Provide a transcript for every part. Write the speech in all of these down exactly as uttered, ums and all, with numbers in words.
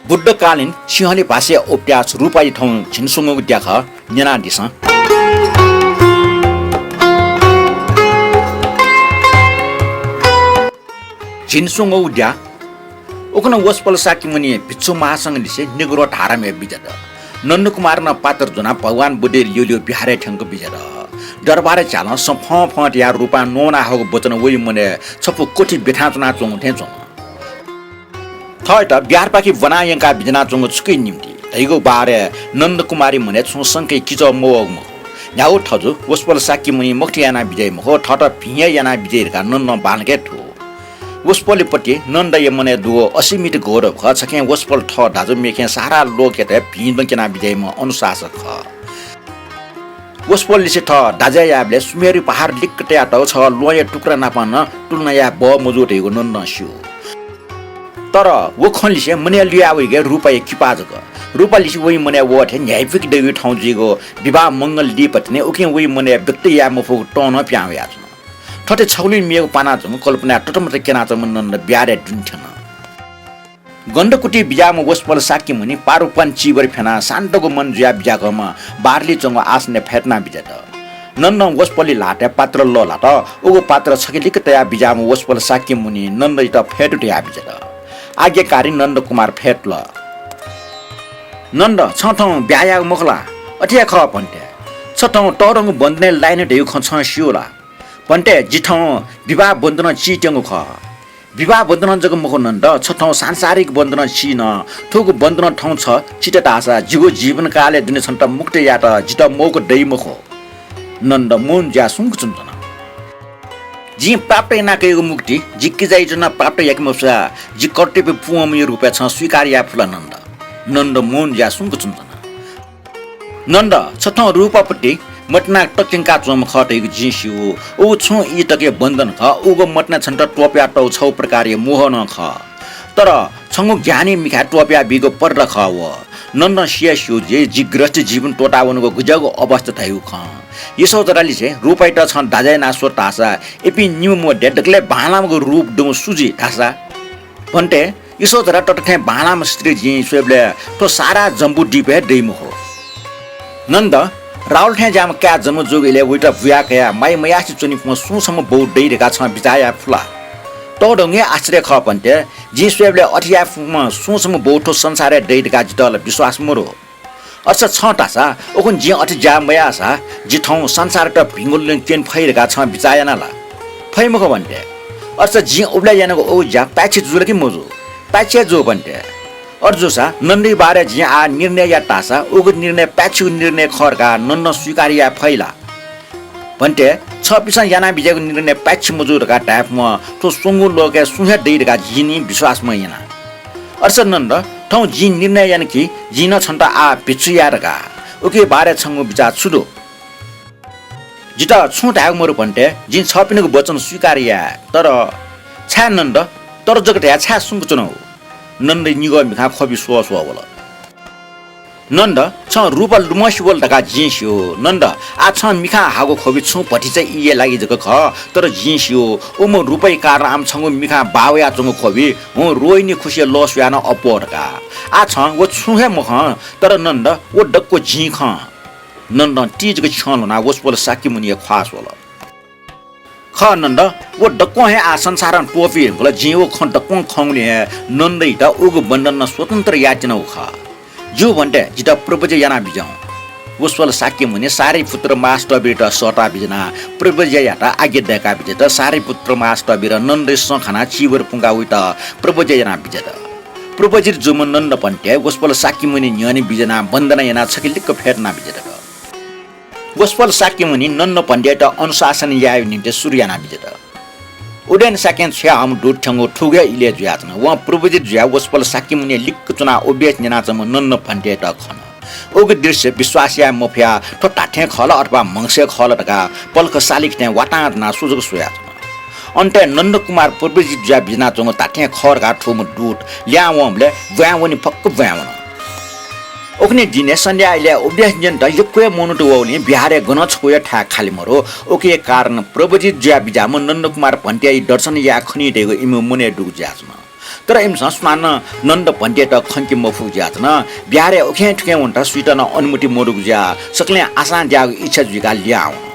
बुद्धकालीन सिंहली भाषाया उपन्यास रूपाया थौं झिंस्वंगूगु द्या खः, न्यनादिसँ। झिंस्वंगूगु द्या। उखुन्हु वसपोल शाक्यमुनि भिक्षु महासंघलिसे निगूरं धारामि बिज्यात। नन्दकुमारं नं पात्र ज्वनाः भगवान बुद्धया ल्यूल्यू बिहारय् थ्यंक बिज्यात। दरबारय् झालं सँ फँ फँ तयाः रूपां न्ववाना हःगु वचन वइ मनय् छपु कोठी ब्यथां च्वनाच्वंगु थें च्वन। थःत बिहारपाखे ब्वना यंका बिज्यानाच्वंगु छुकिया निंतिं धइगु बारे नन्दकुमारया मनय् छुं संकय् किचः मवःगु मखु। न्ह्यागु थजु वसपोल शाक्यमुनि मखुत याना बिज्याइ मखु, थःत भिं हे याना बिज्याइ धकाः नन्दं बांलाक हे थू। वसपोलया प्रति नन्दया मनय् दुगु असीमित गौरव खः। छखें वसपोल थः दाजु मेखें सारा लोकयात भिं द्वंक्यना बिज्याइम्ह अनुशासक खः। वसपोललिसे थः दाज्या याःबलय् सुमेरु पहाड लिक्क तयातःगु छगः ल्वहंया टुक्रा नाप नं तुलना याये बहः मजू धइगु नन्दं स्यू। तर व खँ लिसे मनय् लुया वइगु रूपाया किपा जक। रूपालिसे वइ मनय् वःथें न्ह्याइपुके दइगु थौं जुइगु विवाह मंगल दीपतिने उकिं वइ मनय् व्यक्त याये मफुगु तं नं पिहां वयाच्वन। थथे छगुलिं मेगु पानाच्वंगु कल्पनाय् ततमत क्यनाच्वंम्ह नन्द बिहारय् दुने थ्यन। गन्धकुटी बिज्याःम्ह वसपोल शाक्यमुनि पारुपान चिबर फ्यनाः शान्तगु मन जुयाः बिज्याकःम्ह बारली च्वंगु आसनय् फय्तुना बिज्यात। नन्दं वसपोलया ल्हातय् पात्र लःल्हात। उगु पात्र छखे लिक्क तयाः बिज्याःम्ह वसपोल शाक्यमुनिं नन्दयात फय्तु धयाः बिज्यात। आज्ञाकारी नन्दकुमार फय्तुल। नन्द, छं थौं ब्याहा याःगु मखु ला? अथे हे खः भन्ते। छ थौं तःधंगु बन्धनय् लाइन धइगु खँ छं स्यू ला? भन्ते, जि थौं विवाह बन्धनं चित्यागु खः। विवाह बन्धनं जक मखु नन्द, छ थौं सांसारिक बन्धनं ची नं। थुगु बन्धनं थौं छ चित धाःसा जिगु जीवनकालय् दुने छन्त मुक्त यायेत जितः मौका दइ मखु। नन्द मौन जुयाः सुंक च्वनाच्वन। जिं प्राप्त याना कयागु मुक्ति जि किजायात नं प्राप्त याके मफुसा जि कर्तव्य पूवंम्हया रूपय् छं स्वीकार याये फु ला नन्द? नन्द मौन जुयाः सुंक च्वनाच्वन। नन्द, छ थौं रूपा प्रति मतिना तक्यंका च्वंम्ह खः धइगु जिं स्यू। उ छुं ई तकया बन्धन खः, उगु मतिना छन्त त्वपुयातःगु छगू प्रकारया मोह नं खः। तर छंगु ज्ञानया मिखाय् त्वपुया बीगु पर्दा खः व। नन्दं सिया स्यू जे जि गृहस्थ जीवन त्वःतावनागु गज्याःगु अवस्था धइगु खँ। यशोधरालिसे रूपायात छं दाज्या यानाः स्वल धाःसा इपिं निम्ह मध्ये दकलय् बांलाःम्ह रूप दुम्ह सु जुइ धाःसा? भन्ते, यशोधरा तता थें बांलाःम्ह स्त्री जिं स्वयेबलय् थ्व सारा जम्बुद्वीपय् हे दइ मखु। नन्द, राहुल थें ज्याःम्ह काय् जन्म जूगु इलय् वइत बुया कयाः माया मयासें च्वनीपिं सुं छम्ह बौ दइ धकाः छं बिचाः याये फु ला? तःधंगु हे आश्चर्य खः भन्ते, जिं स्वयेबलय् अथे याये फुम्ह सुं छम्ह बौ थ्व संसारय् दइ धकाः जितः ला विश्वास मदु। अथे छं धाःसा उखुन्हु जिं अथे ज्या मयाःसा जि थौं संसारयात भिंगु लँय् क्यने फइ धकाः छं बिचाः याना ला? फइ मखु भन्ते। अथे जिं उबलय् यानागु उ ज्या पाय्छि जुल कि मजू? पाय्छि हे जू भन्ते। अथे जूसा नन्दया बारे जिं आः निर्णय यात धाःसा उगु निर्णय पाय्छिगु निर्णय खः धकाः नन्दं स्वीकार याये फइ ला? भन्ते, छपिसं याना बिज्याःगु निर्णय पाय्छि मजू धकाः धायेफुम्ह थ्व स्वंगू लोकय् सुं हे दइ धकाः जिं नि विश्वास मयाना। अथे नन्द, थौं जिं निर्णय याना कि जिं नं छन्त आः भिक्षु याये धकाः। उकिया बारे छंगु बिचाः छु दु? जितः छुं धायेगु मदु भन्ते, जिं छपिनिगु वचन स्वीकार याये। तर छाय् नन्द, तर जक धयाः छाय् सुंक च्वनागु? नन्दया निगः मिखां ख्वबि स्वःस्वः वल। नन्द, छं रूपा लुमंसे वल धकाः जिं स्यू। नन्द, आः छं मिखां हाःगु ख्वबि छुं भतिचा ईया लागि जक खः, तर जिं स्यू, उम्ह रूपाया कारणं आम छंगु मिखां बाः वयाच्वंगु ख्वबि हुं रोहिणी खुसिया लः स्वयाः नं अप्वः धकाः। आः छं व छुं हे मखं, तर नन्द, व दक्व जिं खं। नन्दं ति जक छ्यं ल्ह्वनाः वसपोल शाक्यमुनिया ख्वाः स्वल। खः नन्द, व दक्वं हे आः संसारं त्वपुइ धुंकल। जिं व खँ दक्वं खंगुलिं हे नन्दयात उगु बन्धनं स्वतन्त्र यायेत्यनागु खः। ज्यू भन्ते, जितः प्रव्रज्या याना बिज्याहुँ। वसपोल शाक्यमुनिं सारिपुत्र महास्थविरयात सःता बिज्यानाः प्रव्रज्यायात आज्ञा दय्का बिज्यात। सारिपुत्र महास्थविरं नन्दया सँ खानाः चीवर पुंकाः वइत प्रव्रज्या याना बिज्यात। प्रव्रजित जूम्ह नन्द भन्ते वसपोल शाक्यमुनि न्ह्यःने बिज्यानाः वन्दना यानाः छखे लिक्क फय्तुना बिज्यात। वसपोल शाक्यमुनिं नन्द भन्तेयात अनुशासन यायेगु निंतिं सुरु याना बिज्यात। उदेन शाक्यं छ्वयाहःम्ह दूत थ्यंगु थुगु हे इलय् जुयाच्वन। वं प्रव्रजित जुयाः वसपोल शाक्यमुनिया लिक्क च्वनाः उपदेश न्यनाच्वंम्ह नन्द भन्तेयात खन। उगु दृश्य विश्वास याये मफयाः थ्व धात्थें खः ला अथवा म्हगसय् खः ला धकाः पलख सालिक थें वातां दनाः सुजक स्वयाच्वन। अन्तय् नन्दकुमार प्रव्रजित जुयाः बिज्यानाच्वंगु धात्थें खः धकाः थूम्ह दूत ल्याहां वंबलय् ब्वाँय् वने फक्क ब्वाँय् वन। उखुन्हु दिनय् सन्ध्या इलय् उपदेश न्यनेत यक्व हे मनूत वःगुलिं बिहारय् गनं छकूया थाय् खालि मदु। उकिया कारण प्रव्रजित जुयाः बिज्याःम्ह नन्दकुमार भन्तेया दर्शन याये खनी धइगु इमिगु मनय् दुगु जुयाच्वन। तर इमिसं सुनानं नन्द भन्तेयात खंके मफुगु जुयाच्वन। बिहारय् उखें थुखें वनेत सुइत नं अनुमति मदुगु जुयाः सकलें आशां द्याःगु इच्छा जुइकाः लिहां वन।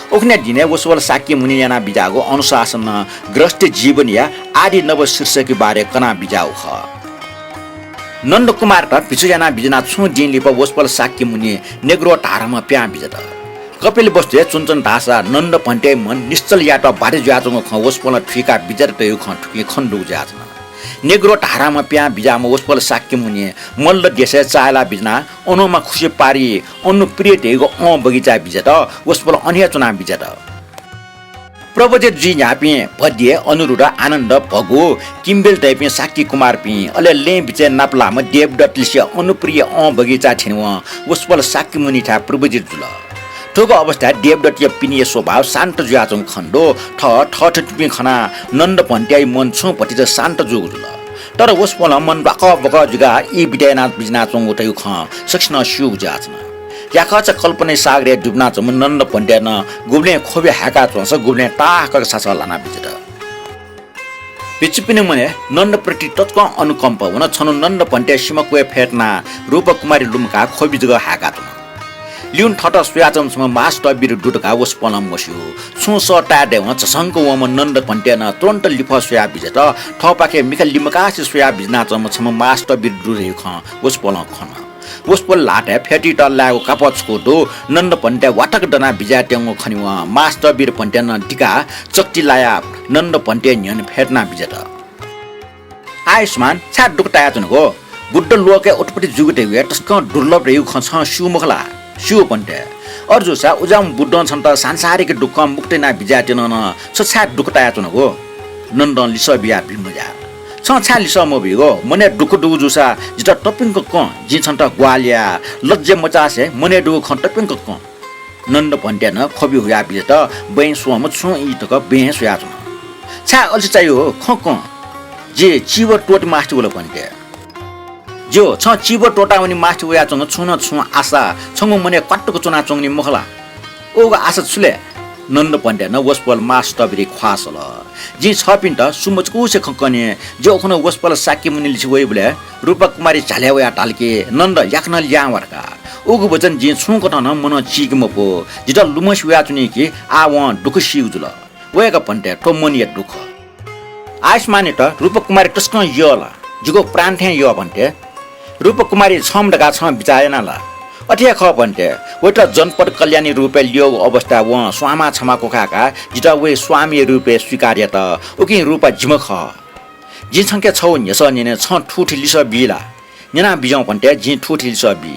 उखुन्हु दिनय् वसपोल शाक्यमुनिं याना बिज्याःगु अनुशासन नं गृहस्थ जीवनया आदि नव शीर्षकया बारे कना बिज्याःगु खः। नन्द कुमारयात भिक्षु याना बिज्यानाः छुं दिं लिपा वसपोल शाक्यमुनि नेग्रो धारामा पिहां बिज्यात। कपिलवस्तुय् च्वनाच्वन धाःसा नन्द भन्तेया मन निश्चल यायेत बाध्य जुयाच्वंगु खँ वसपोलं थुइका बिज्यात धयागु खँ थुकिं खनेदुगु जुयाच्वन। नेग्रो धारामा पिहां बिज्याःम्ह वसपोल शाक्यमुनि मल्ल देशय् चाःहिला बिज्यानाः अनोमा खुसि पारिइ अनुप्रिय धयागु औं बगैँचाय् बिज्यात। वसपोलं अन हे च्वना बिज्यात। प्रव्रजित जुइ न्ह्याःपिं भद्य, अनुरुद्ध, आनन्द, भगु, किम्बेल धयापिं शाक्य कुमारपिं, अले लँय् बिचय् नापलाःम्ह देवदत्त लिसे अनुप्रिय औं बगैँचाय् थ्यनेवं वसपोल शाक्यमुनिथाय् प्रव्रजित जुल। थुगु अवस्थाय् देवदत्तया पिनेया स्वभाव शान्त जुयाच्वंगु खनेदु। थः थःथुतुपिं खनाः नन्द भन्तेया मन छुं भतिचा शान्त जूगु जुल। तर वसपोलं मन ल्वाकः ब्वकः जुयाः ई बिदा याना बिज्यानाच्वंगु धयागु खँ सकसिनं स्यूगु जुयाच्वन। याकःचा कल्पनाया सागरय् दुबिनाच्वंम्ह नन्द भन्तें नं गुबलें ख्वबि हाय्काच्वंसा गुबलें ताहाकक सासः ल्हाना बिज्यात। भिक्षुपिनि मनय् नन्द प्रति तसकं अनुकम्पा वन। छन्हु नन्द भन्तेया सिमा क्वय् फ्यतुनाः रूपकुमारी लुमंकाः ख्वबि जक हाय्काच्वन। लिउने थःत स्वयाच्वंम्ह छम्ह महास्थविर दु धकाः वसपोलं मस्यू। छुं सः ताये दयेवं झसंक वंम्ह नन्द भन्तें नं तुरुन्त लिफः स्वयाः बिज्यात। थःपाखे मिखा लिमकासे स्वयाः बिज्यानाच्वंम्ह छम्ह महास्थविर दु धयागु खँ वसपोलं खन। वसपोल ल्हातय् फ्यतुइत लायेगु कापः छकू दु। नन्द भन्तें वातक दनाः बिज्यानातःगु खनेवं महास्थविर भन्तें नं दिकाः चकति लायाः नन्द भन्तेया न्ह्यःने फ्यतुना बिज्यात। आयुष्मान, छाय् दुःख तायाच्वनागु? बुद्ध लोकय् उत्पत्ति जूगु धयागु हे तसकं दुर्लभ धयागु खँ छं स्यू मखु ला? स्यू भन्ते। अथे जूसा उज्याःम्ह बुद्धं छन्त सांसारिक दुःखं मुक्त याना बिज्यानातःगुलिं नं छ छाय् दुःख तायाच्वनागु? नन्दं लिसः बियाः बिमज्याः। छं छाय् लिसः मबीगु? मनय् दुःख दुगु जूसा जितः तप्यंक कं, जिं छन्त ग्वाहालि याये। लज्या मचासे मनय् दुगु खँ तप्यंक कं। नन्द भन्तें नं ख्वबि हुयाः बिज्यात। बँय् स्वंम्ह छुं ई तक बँय् स्वयाच्वन। छाय् अल्छी चाइ हो, खँ कं। जि चिब त्वःते मास्ति वल भन्ते। ज्यू, छं चिब त्वःता वने मास्ति वयाच्वंगु छुं न छुं आशा छंगु मनय् क्वातुक च्वनाच्वंगुलिं मखु ला? उगु आशा छु ले? नन्द भन्तें नं वसपोल महास्थविरया ख्वाः सल। जिं छःपिन्त सुम्ह चकूसे खँ कने। जि उखुन्हु वसपोल शाक्यमुनि लिसे वइबलय् रूपकुमारी झ्यालय् वयाः धाल कि नन्द याकनं लिहां वा धकाः। उगु वचन जिं छुं कथं नं मनं चीके मफु। जितः लुमंसे वयाच्वनी कि आः वं दुःख सीगु जुल। वय्कः भन्ते, थ्व मनया दुःख। आयुष्मानयात रूपकुमारी तसकं यः ला? जिगु प्राण थें यः भन्ते। रूपकुमारी छम्ह धकाः छं बिचाः याना ला? अथे हे खः भन्ते। वयात जनपद कल्याणी रूपय् ल्यःगु अवस्थाय् वं स्वांमाः छम्ह क्वखाय्काः जितः वया स्वामिया रूपय् स्वीकार यात। उकिं रूपा जिम्ह खः। जिं छंके छगू न्ह्यसः न्यने, छं थुथि लिसः बी ला? न्यना बिज्याहुँ भन्ते, जिं थुथि लिसः बी।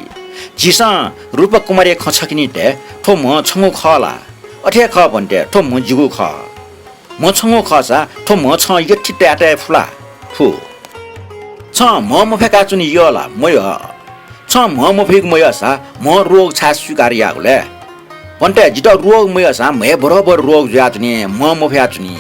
झीसं रूपकुमारीया खँ छकिनी धये, थ्व म्ह छंगु खः ला? अथे हे खः भन्ते, थ्व म्ह जिगु खः। म्ह छंगु खःसा थ्व म्ह छं यःथें तयातये फु ला? फु। छं म्ह मफय्काच्वने यः ला? मयः। छं म्ह मफय्के मयःसा म्ह रोग छाय् स्वीकार याःगु ले? भन्ते, जितः रोग मयःसां म्हय् बरोबर रोग जुयाच्वनी, म्ह मफयाच्वनी।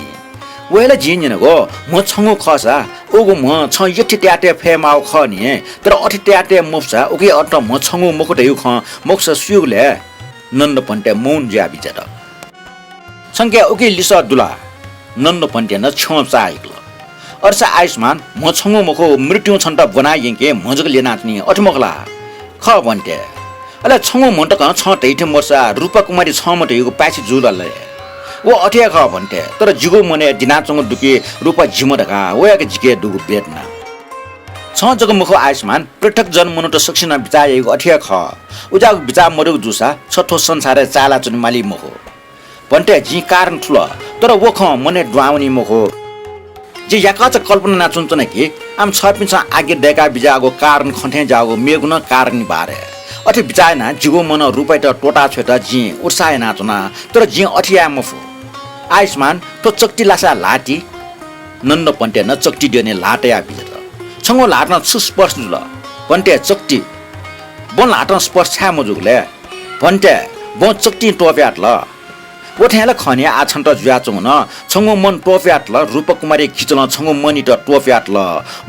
व हे ला जिं न्यनागु, म्ह छंगु खःसा उगु म्ह छं यःथें तयातये फयेमाःगु खः नि, तर अथे तयातये मफुसा उकिया अर्थ म्ह छंगु मखु धयागु खँ मखुसा सुयागु ले? नन्द भन्ते मौन जुयाः बिज्यात। छंके उकिया लिसः दु ला? नन्द भन्तें नं छ्यं चाःहिकल। अय्सा आयुष्मान, म्ह छंगु मखु, मृत्युं छन्त ब्वना यंके म्ह जक ल्यनाच्वनी, अथे मखु ला? खः भन्ते। अले छंगु म्ह तकं छं धइथें मदुसा रूपकुमारी छम्ह धयागु पाय्छि जुल ले? व अथे हे खः भन्ते, तर जिगु मनय् दिनाच्वंगु दु कि रूपा जिम्ह धकाः, वयाके जिके दुगु वेदना। छं जक मखु आयुष्मान, पृथक जन मनूत सकसिनं बिचाः याइगु अथे हे खः। उज्याःगु बिचाः मदुगु जूसा छ थ्व संसारय् चाःहिलाच्वने माली मखु। भन्ते, जिं कारण थुल, तर व खँ मनय् दुहां वनी मखु। जिं याकःचा कल्पना यानाच्वनाच्वना कि आम छःपिन्सं आज्ञा दय्का बिज्याःगु कारण खँ थें ज्याःगु मेगु नं कारणया बारे। अथे बिचाः यानाः जिगु मनं रूपायात त्वःता छ्वयेत जिं उत्साह यानाच्वना, तर जिं अथे याये मफु। आयुष्मान, थ्व चकति लासाय् ल्हाः ति। नन्द भन्तें नं चकति द्यःने ल्हाः तयाः बिज्यात। छंगु ल्हातं छु स्पर्श जुल? भन्ते, चकति। बं ल्हातं स्पर्श छाय् मजूगु ले? भन्ते, बं चकतिं त्वपुयातल। व थें ला खः नि, आः छन्त जुयाच्वंगु नं छंगु मन त्वपुयातल, रूपकुमारीया किचलं छंगु मनयात त्वपुयातल।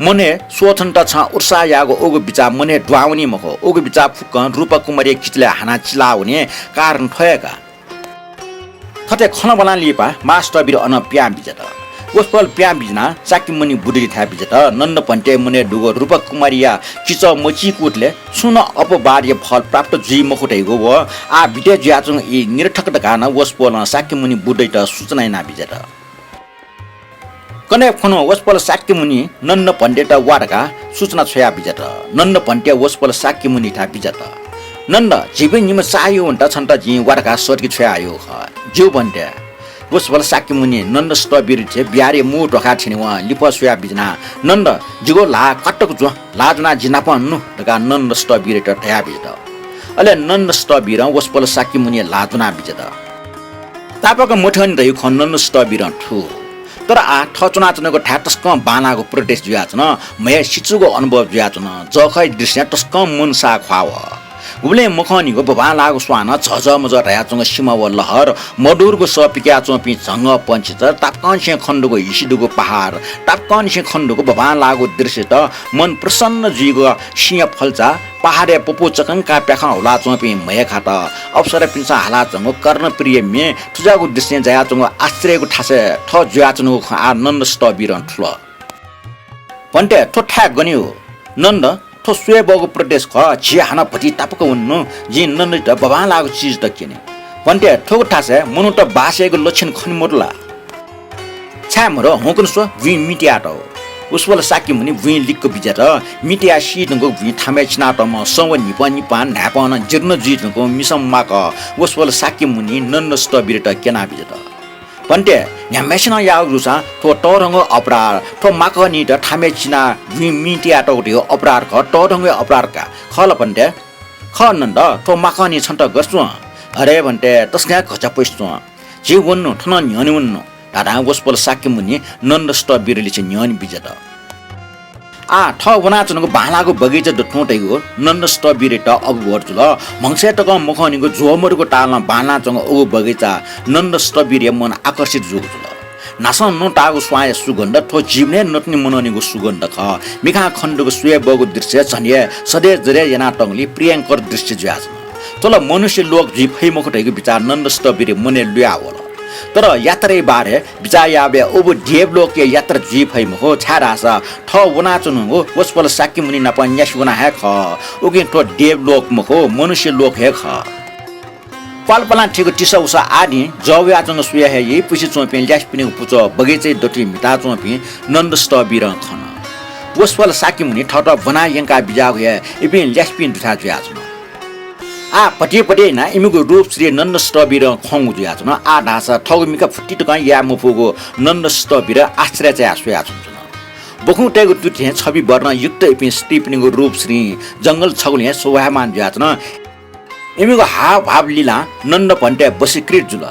मनय् स्वथन्त छं उत्साह याःगु उगु बिचाः मनय् दुहां वनी मखु, उगु बिचाः फुक्कं रूपकुमारीया किचलय् हानाः चिलावने। कारण थ्व हे का। थथे खँल्हाबल्हा लिपा महास्थविर अनं पिहां बिज्यात। वसपोल प्यां बिज्यानाः शाक्यमुनि बुद्धि थाय् बिज्यात। नन्द भन्ते मनय् दुगु रूपकुमारीया किचः मचीकूतले छुं नं अपवादया फल प्राप्त जुइ मखु धइगु व आः बिते जुयाच्वंगु ई निरर्थक धकाः नं वसपोलं शाक्यमुनि बुद्धयात सूचना याना बिज्यात। कन्हय् खुन्हु वसपोल शाक्यमुनि नन्द भन्तेयात वा धकाः सूचना छ्वया बिज्यात। नन्द भन्ते वसपोल शाक्यमुनिथाय् बिज्यात। नन्द, झीपिं निम्ह चाःहिउ वनेत छन्त जिं वा धकाः सःतके छ्वयाहयागु खः। ज्यू भन्ते। वसपोल शाक्यमुनि नन्द स्थविरयात बिहारया मू ध्वाखाय् थ्यनेवं लिफः स्वया बिज्यानाः, नन्द, जिगु ल्हाः क्वातुक ज्वँ, ल्हाः ज्वनाः जि नाप नु धकाः नन्द स्थविरयात धया बिज्यात। अले नन्द स्थविरं वसपोल शाक्यमुनिया ल्हाः ज्वना बिज्यात। तापाक मथ्यंनि धइगु खँ नन्द स्थविरं थू। तर आः थः च्वनाच्वनागु थाय् तसकं बांलाःगु प्रदेश जुयाच्वन। म्हय् सिचुगु अनुभव जुयाच्वन। जःखःया दृश्यं तसकं मन साः ख्वाः वः। गुबलें मखंनिगु बबांलाःगु स्वानं झःझःमझः धयाच्वंगु सिमा व लहर, मधुरगु सः पिकयाच्वंपिं झंगः पंक्षी, तर तापाकंनिसें खनेदुगु हिसि दुगु पहाड, तापाकंनिसें खनेदुगु बबांलाःगु दृश्यत मन प्रसन्न जुइगु सिंया फल्चा, पहाडया पपू चकंकाः प्याखं हुलाच्वंपिं म्हय् खात, अप्सरापिन्सं हालाच्वंगु कर्णप्रिय म्ये, थुजाःगु दृश्यं जायाच्वंगु आश्चर्यगु थासय् थः जुयाच्वनागु खँ आः नन्द स्थविरं थुल। भन्ते, थ्व थाय् गन हे हो? नन्द, थ्व स्वये बहःगु प्रदेश खः, झी हानं भति तापाक वनेनु, जिं नन्दयात बबांलाःगु चिजत क्यने। भन्ते, थ्वगु थासय् मनूत बास याइगु लक्षण खने मदु ला? छाय् मदु, हुंकन स्व, बुँइ मित यायेत। वसपोल शाक्यमुनि बुँइ लिक्क बिज्यात। मित याये सी धुंकूगु बुँइ थामय् चिनातःम्ह सं व न्हिपं निपां न्हाय्पं नं जीर्ण जुइ धुंकूगु मिसा माकः वसपोल शाक्यमुनिं नन्द स्थविरयात क्यना बिज्यात। भन्ते, न्ह्याम्हसिनं याःगु जूसां थ्व तःधंगु अपराध, थ्व माकःनित थामय् चिनाः बुँइ मित यायेत धइगु अपराध खः, तःधंगु अपराध का, खः ला भन्ते? खः नन्द, थ्व माकःनि छन्त गथे च्वं? अरे भन्ते, तसकं हे घचा पैसे च्वं। झी वनेनु, थनं न्ह्यःने वनेनु धाधां वसपोल शाक्यमुनि नन्द स्थविरलिसे न्ह्यःने बिज्यात। आः थः वनाच्वनागु बांलाःगु बगैँचा दु थौं धइगु नन्द स्थविरयात अबुबोध जुल। म्हगसय् तकं मखंनिगु ज्वःमदुगु तालं बांलाच्वंगु अगु बगैँचां नन्द स्थविरया मन आकर्षित जूगु जुल। न्हासं नं ताःगु स्वांया सुगन्ध थ्व जीवनय् नतनि मनंनिगु सुगन्ध खः। मिखां खनेदुगु स्वये बहःगु दृश्य झन हे सधे जधे यानातःगुलिं प्रियंकर दृश्य जुयाच्वन। थ्व ला मनुष्य लोक जुइ फइ मखु धइगु बिचाः नन्द स्थविरया मनय् लुया वल। तर यात्राया बारे बिचाः याःबलय् अबु देवलोकया यात्रा जुइ फइ मखु, छाय्धाःसा थः वनाच्वनागु वसपोल शाक्यमुनि नाप न्यासि वना हे खः। उकिं थ्व देवलोक मखु, मनुष्य लोक हे खः। प्वालपालां थ्यंगु तिसा उसा आः दिं जः वयाच्वंगु स्वया हे याइ। पुसे च्वंपिं ल्यासेपिनिगु पुचः बगैँचाया दथुइ म्हिताच्वंपिं नन्द स्थविरं खन। वसपोल शाक्यमुनि थःत ब्वना यंका बिज्याःगु हे इपिं ल्यासेपिं दुथाय् जुयाच्वन। आः भतिभति यानाः इमिगु रूप श्री नन्द स्थविरं खंगु जुयाच्वन। आः धाःसा थःगु मिखा फुति तकं याये मफुगु नन्द स्थविर आश्चर्य चायाः स्वयाच्वंच्वन। बखुंतय्गु तुति थें छवि वर्णं युक्त इपिं स्त्रीपिनिगु रूप श्रीं जंगल छगुलिं हे शोभायमान जुयाच्वन। इमिगु हावभाव लिलां नन्द भन्ते वशीकृत जुल।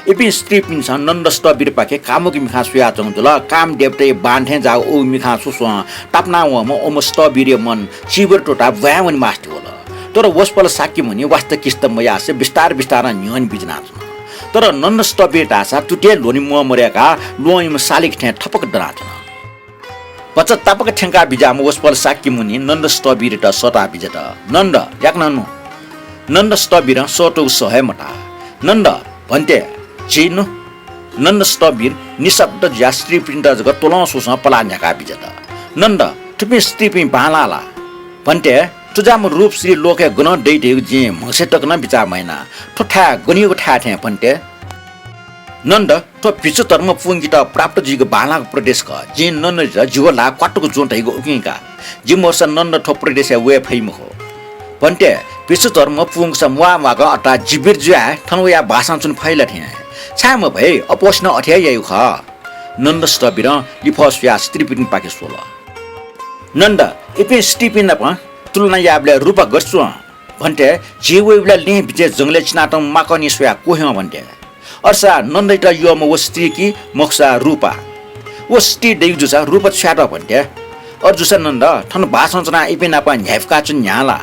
इपिं स्त्रीपिन्सं नन्द स्थविरपाखे कामुक मिखां स्वयाच्वंगु जुल। काम देवताया बाण थें जाःगु उ मिखां स्वस्वं तापाना वंम्ह उम्ह स्थविरया मन चिबर त्वःताः ब्वाँय् वने मास्ति वल। तर वसपोल शाक्यमुनि वास्ता किस्ता मयासें बिस्तार बिस्तारं न्ह्यःने बिज्यानाच्वन। तर नन्द स्थविर धाःसा तुतिइ ल्ह्वने म्वः मदय्काः ल्वहंयाम्ह सालिक थें थपक दनाच्वन। भचा तापाक थ्यंका बिज्याःम्ह वसपोल शाक्यमुनिं नन्द स्थविरयात सःता बिज्यात। नन्द, याकनं नु। नन्द स्थविरं सःतूगु सः हे मताः। नन्द, भन्ते, झी नु। नन्द स्थविर निशब्द जुयाः स्त्रीपिन्त जक त्वलं स्वस्वं पलाः न्ह्याका बिज्यात। नन्द, थुपिं स्त्रीपिं बांलाः ला? भन्ते, थुजाःम्ह रूप श्री लोकय् गनं दइ धइगु जिं म्हगसय् तक नं बिचाः मयाना। थ्व थाय् गनयागु थाय् थें भन्ते। नन्द, थ्व भिक्षु धर्म पूवंकेत प्राप्त जुइगु बांलाःगु प्रदेश खः। जिं नन्दयात जिगु ल्हाः क्वातुक ज्वँ धइगु उकिं का। जि मरुसा नन्द थ्व प्रदेशय् वये फइ मखु। भन्ते, भिक्षु धर्म पूवंकूसा म्वाः म्वाःक अथवा जीवित जुयाः थन वयाः बासं च्वने फइ ला थें? छाय् मफइ, अप्वःसिनं अथे हे याइगु खः। नन्द स्थविरं लिफः स्वयाः स्त्रीपिनिपाखे स्वल। नन्द, इपिं स्त्रीपिं नाप तुलना याःबलय् रूपा गथे च्वं? भन्ते, झी वइबलय् लँय् बिचय् जंगलय् चिनातःम्ह माकःनि स्वयाः क्वह्यं भन्ते। अय्सा नन्दयात यःम्ह व स्त्री कि मखुसा रूपा? व स्त्री दइगु जूसा रूपा छु यात भन्ते? अथे जूसा नन्द, थन बासं च्वनाः इपिं नाप न्ह्याइपुका च्वने न्ह्याः ला?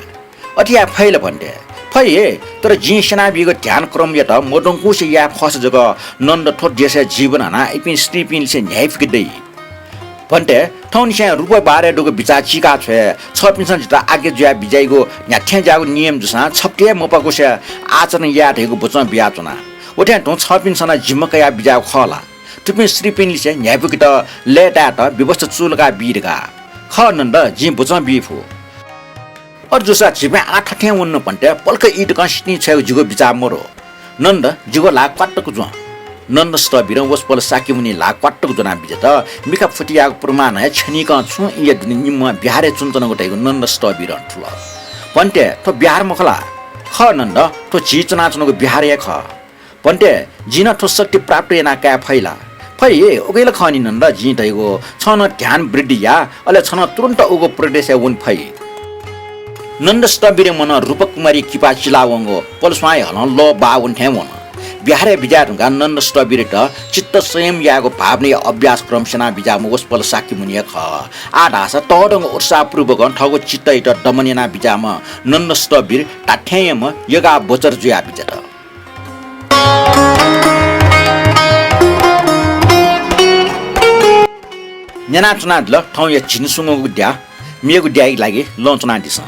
अथे याये फइ ला भन्ते? फइ हे, तर जिं स्यनाबीगु ध्यान क्रमयात मद्वंकुसे याये फःसा जक नन्द थ्व देशय् जीवन हनाः इपिं स्त्रीपिंलिसे न्ह्याइपुके दइ। भन्ते, थौंनिसें रूपा बारे दुगु बिचाः चीका छ्वये। छःपिन्सं जितः आज्ञा जुया बिज्याइगु न्ह्याथें ज्याःगु नियम जूसां छप्ति हे मपाकुसे आचरण याये धइगु वचं बियाच्वना। व थें तुं छःपिन्सं नं जिम्मा कया बिज्याःगु खः ला? थुपिं स्त्रीपिंलिसे न्ह्याइपुकेत लय्तायेत व्यवस्था चूलाका बी धकाः। खः नन्द, जिं बचं बी फु। अथे जूसा झीपिं आः थथें वनेनु भन्ते पलख ई तकं सितिं छ्वयेगु जिगु बिचाः मदु। नन्द, जिगु ल्हाः क्वातुक ज्वँ। नन्द स्थविरं वसपोल शाक्यमुनिया ल्हाः क्वातुक ज्वनाः बिज्यात। मिखा फुतियाःगु पुरमानं हे छ्यनीकं छुं ईया दुने निम्हं बिहारय् च्वनाच्वनागु धयागु नन्द स्थविरं थुल। भन्ते, थ्व बिहार मखु ला? खः नन्द, थ्व झी च्वनाच्वनागु बिहार हे खः। भन्ते, जिं नं थ्व शक्ति प्राप्त यानाः काये फइ ला? फइ, उकिं ला खः नि नन्द, जिं धयागु, छं नं ध्यान वृद्धि या, अले छं नं तुरुन्त उगु प्रदेशय् वने फइ। नन्द स्थविरया मनं रूपकुमारीया किपा चिलावंगु पलस्वांया हलं लः बाः वने थें वन। बिहारय् बिज्याये धुंकाः नन्द स्थविरयात चित्त संयम यायेगु भावनाया अभ्यास क्रम स्यना बिज्याःम्ह वसपोल शाक्यमुनि हे खः। आः धाःसा तःधंगु उत्साहपूर्वकं थःगु चित्तयात दमन याना बिज्याःम्ह नन्द स्थविर धात्थेंयाम्ह यगाः बचर जुया बिज्यात। न्यनाच्वनादिल थौंया झिंस्वंगूगु द्या, मेगु द्याया लागि लँ च्वनादिसँ।